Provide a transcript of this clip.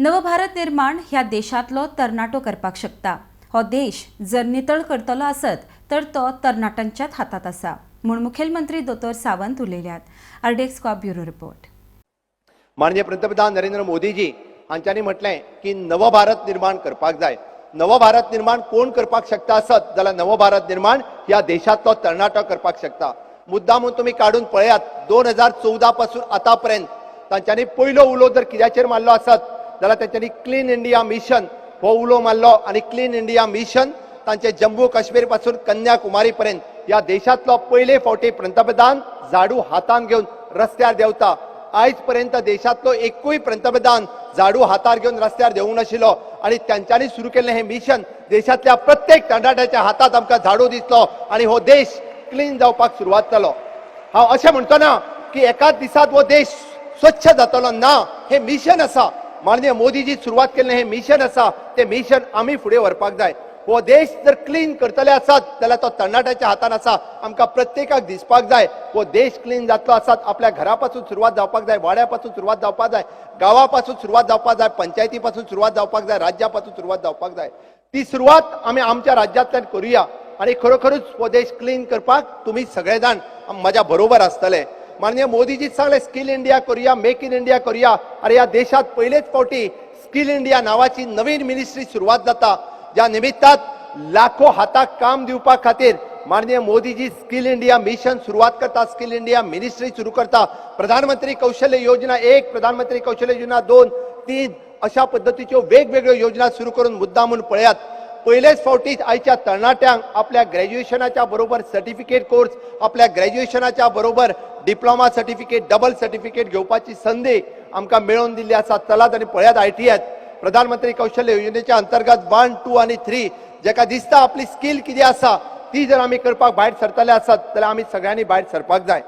नवभारत निर्माण ह्या देशांतलो तरणाटो करपाक शकता. हो देश जर नितळ करतलो आसत तर तो तरणाट्यांच्याच हातांत आसा म्हूण मुखेलमंत्री दोतोर सावंत उलयल्यात. आरडीएक्स कॉप ब्युरो रिपोर्ट. माननीय पंतप्रधान नरेंद्र मोदीजी हांच्यांनी म्हटलें की नवभारत निर्माण करपाक जाय. नवभारत निर्माण कोण करपाक शकता आसत जाल्यार नवभारत निर्माण ह्या देशांतलो तरणाटो करपाक शकता. मुद्दामून तुमी काडून पळयात, 2014 पासून आतापर्यंत तांच्यांनी पयलो उलो जर कित्याचेर मारलो आसत जाल्यार तांच्यांनी क्लीन इंडिया मिशन हो उलो मारलो आनी क्लीन इंडिया मिशन तांचे जम्मू काश्मीर पासून कन्याकुमारी पर्यंत ह्या देशांतलो पयले फावटी पंतप्रधान झाडू हातान घेवन रस्त्यार देंवता. आयज पर्यंत देशांतलो एकूय पंतप्रधान झाडू हातार घेवन रस्त्यार देंवूंक नाशिल्लो आनी तांच्यांनी सुरू केल्लें हें मिशन देशांतल्या प्रत्येक तरणाट्याच्या हातात आमकां झाडू दिसलो आनी हो देश क्लीन जावपाक सुरवात जालो. हांव अशें म्हणटो ना की एकाच दिसात हो देश स्वच्छ जातलो ना. हें मिशन आसा, माननीय मोदीजी सुरवात केल्लें हें मिशन आसा, तें मिशन आमी फुडें व्हरपाक जाय. हो देश जर क्लीन करतले आसात जाल्यार तो तरणाट्याच्या हातान आसा. आमकां प्रत्येकाक दिसपाक जाय, हो देश क्लीन जातलो आसात आपल्या घरा पासून सुरवात जावपाक जाय, वाड्या पासून सुरवात जावपाक जाय, गांवा पासून सुरवात जावपाक जाय, पंचायती पासून सुरवात जावपाक जाय, राज्या पासून सुरवात जावपाक जाय. ती सुरवात आमी आमच्या राज्यांतल्यान करुया आनी खरोखरूच हो देश क्लीन करपाक तुमी सगळे जाण म्हज्या बरोबर आसतले. माननीय मोदीजी सांगले स्कील इंडिया करुया, मेक इन इंडिया करुया. अरे, ह्या देशात पयलेच फावटी स्कील इंडिया नावाची नवीन मिनिस्ट्री सुरवात जाता, ज्या निमित्तात लाखो हाताक काम दिवपा खातीर माननीय मोदीजी स्कील इंडिया मिशन सुरवात करता, स्कील इंडिया मिनिस्ट्री सुरू करता. प्रधानमंत्री कौशल्य योजना 1, प्रधानमंत्री कौशल्य योजना 2, 3 अशा पद्दतीच्यो वेगवेगळ्यो योजना सुरू करून मुद्दामून पळयात, पयलेच फावटी आयच्या तरणाट्यांक आपल्या ग्रॅज्युएशनाच्या बरोबर सर्टिफिकेट कोर्स, आपल्या ग्रॅज्युएशनाच्या बरोबर डिप्लोमा सर्टिफिकेट, डबल सर्टिफिकेट घेवपाची संदी आमकां मेळोवन दिल्ली आसा. चलात आनी पळयात, आयटीआयत प्रधानमंत्री कौशल्य योजनेच्या अंतर्गत 1, 2 आनी 3 जेका दिसता आपली स्कील कितें आसा ती जर आमी करपाक भायर सरतले आसत जाल्यार आमी सगळ्यांनी भायर सरपाक जाय.